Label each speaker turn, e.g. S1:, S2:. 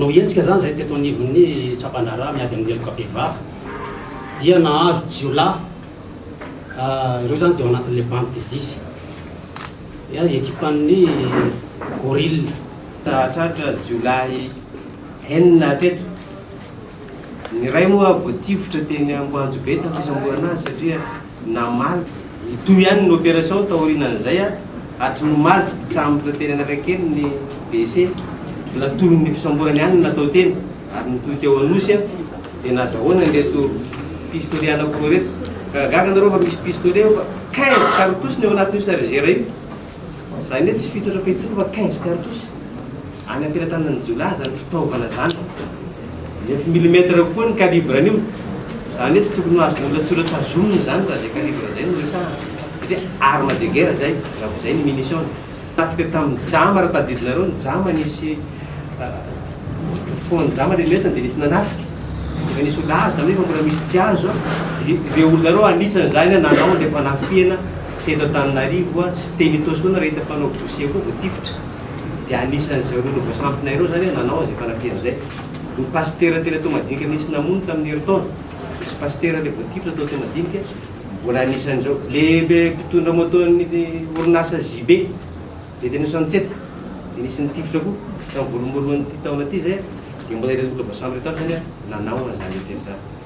S1: Nanao hetsika izany izahay teto anivon'ny sampandraharaha miady amin'ny heloka bevava dia nahazo jiolahy ireo izany dia ao anatin'ilay bande de dix dia ekipan'ny gorille.
S2: Nahatratra jiolahy enina hatreto. Ny iray moa voatifitra teny Amboanjobe tamin'ny fisamborana azy satria namaly. Nitohy ihany ny opération taorianan'izay hatry ny omaly. Nisambotra teny Analakely ny BC. Mbola tohin'ny fisamborana ihany no natao teny ary nitohy teo Anosy dia nazahoana ireto pistolet anankiroa ireto. Gaga nareo fa misy pistolet eo fa 15 cartouches ny ao anatin'io chargeur io. Izany hoe tsy fito trafo intsony fa 15 cartouches any am-pelatanan'ny jiolahy izany fitaovana izany. Neuf millimètre koa ny calibre an'io. Izany hoe tsy tokony ho azon'olona tsotra tazomina izany raha izay calibre izay no resahana. Satria arme de guerre izay, raha vao izay ny munition-ny. Tafika tamin'ny jama raha tadidinareo ny jama nisy fond jama le nentina dia nisy nanafika. Efa nisy olona azo tamin'iny fa mbola misy tsy azo. Dia ireo olona ireo anisan'izany nanao an'ilay fanafihana. Teto Antananarivo sy teny Itaosy koa nareo hita mpanao dossier koa voatifitra dia anisan'izay olona voasampina ireo zany nanao an'izay fanafihana izay. Ny pasitera teny Antohomadinika nisy namono tamin'ny herintaona, nisy pasitera le voatifitra tao Antohomadinika mbola anisan'izao. Le mpitondra moto an'ny orinasa JB le teny Soantsety dia nisy nitifitra koa tamin'ny voaloham-boalohan'ity taona ity izay dia mbola ireto olona voasambotra ireto aby zany nanao an'izany rehetra izany.